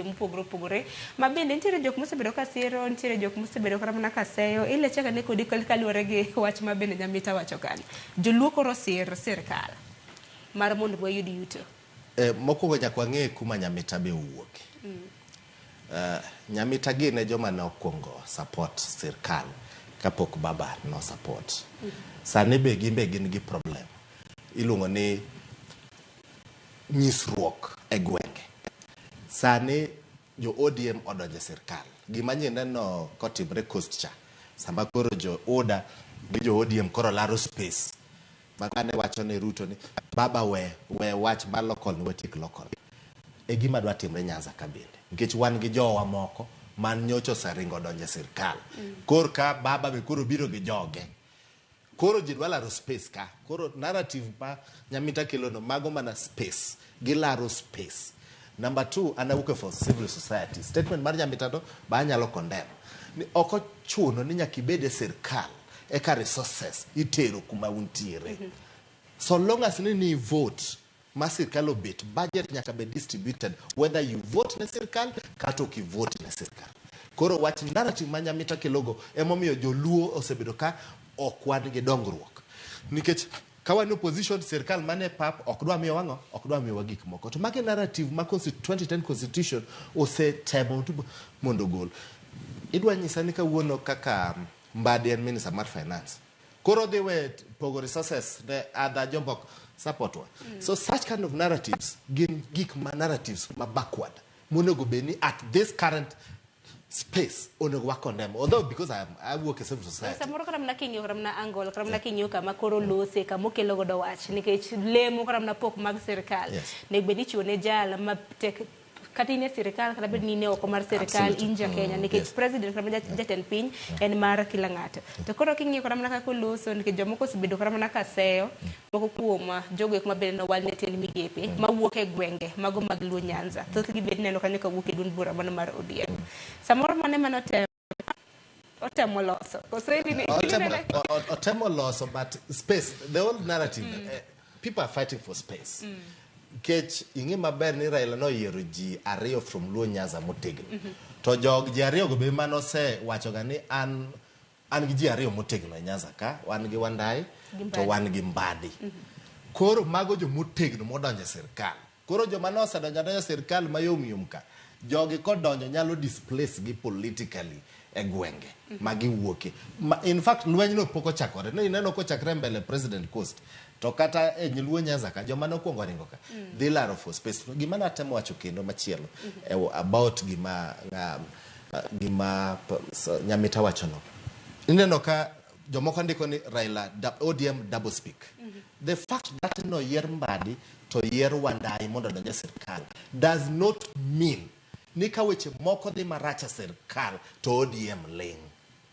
Mopogore opogore ma bende nitiere jok mosebedo ka siro, nitiere jok mosebedo kata mana ka seyo. Ile chaka ne kodi kaluwore gi wach ma bende Nyamita wacho kanyo. Joluo koro sir sirkal mar mondo wayud yuto. Mokwongo nyaka wang'e kuma Nyamita be owuoke. Nyamita gi ne joma ne okwongo support sirkal kapok baba no support. Sani be gin be gin gi problem. Iluongo ni nyisruok e gwenge. Sani jo ODM odonjo e sirkal. Gima nye neno kotimre Coast cha, sama koro jo UDA gi jo ODM koro laro space. Mane wacho ne Ruto ni baba we wach mar local ni watiek local. E gima dwa timre Nyanza ka bende. Nikech wan gi jowa moko man nyocha oseringo donjo e sirkal. Kor ka baba be koro biro gi joge. Koro ji dwa laro space ka. Koro narrative ma Nyamita kelo no mago mana space. Gilaro space. Number two, an awuok e for civil society. Statement mar Nyamita to ba anyalo condemn. Ni ok ochuno ni nyaka ibed e sirkal eka resources itero kuma untiere. So long as ni vote ma sirkal obet, budget nyaka bed distributed whether you vote ne sirkal kata ok i vote ne sirkal. Koro wach narrative ma Nyamita kelogo emomiyo joluo osebedo ka ok wan gi dongruok. Nikech ka wan e opposition, sirkal mane pap ok dwa miyowa ang'o? Ok dwa miyowa gik moko. To magi narrative ma 2010 constitution osetemo mondo ogol. Idwa nyisa ni kawuono kaka Mbadi en minister mar finance. Koro dhi we pogo resources ne other jombok support wa. So such kind of narratives gin gik ma narratives ma backward. Monego bed ni at this current space onego wa condemn. Although because I work in civil society. Samoro kata mana king'iyo kata mana angle, kata mana king'iyo kama koro lose, kama okelo godo wach, nikech lemo kata mana pok mag sirkal nego bed ni ichiwo ne jal ma tek kata in e sirkal kata bed ni in e oko mar sirkal, in ja Kenya, nikech president kata mana jatend piny en mar kila ng'ato. To koro king'iyo kata mana kaka oloso, nikech jomoko osebedo kata mana ka seyo moko kuom jogo eko ma bende nowal ne tend migepe mawuok e gwenge mago mag Luo Nyanza, thothgi bed neno kanyo kawuok e duond bura mano mar ODM. Samoro mano ema notemo otemo loso koso Otemo loso, but space, the old narrative, people are fighting for space. Nikech ing'e maber ni Raila noyiero ji ariyo from Luo Nyanza motegno. To jog ji ariyo go be manosewachoga ni an gi ji ariyo motegno e Nyanza ka, wan gi Wandai Gi to Mbadi. Wan gi Mbadi. Koro mago jomotegno modonjo e sirkal. Koro joma nosedonjo adonja e sirkal mayom yom ka, jogi kodonjo nyalo displace gi politically e gwenge ma giwuoke. In fact, lweny no pok ochakore. Ne ineno kochakre mbele President Coast. To kata e Luo Nyanza ka, joma nokwongo ringo ka, dhi laro for space. Gima natemo wacho kendo machielo about gima Nyamita wacho no. Ineno ka jomoko ndiko ni Raila ODM double speak. The fact that noyier Mbadi to yier Wandai mondo odonj e sirkal does not mean ni ka weche moko dhi marach e sirkal to ODM ling'.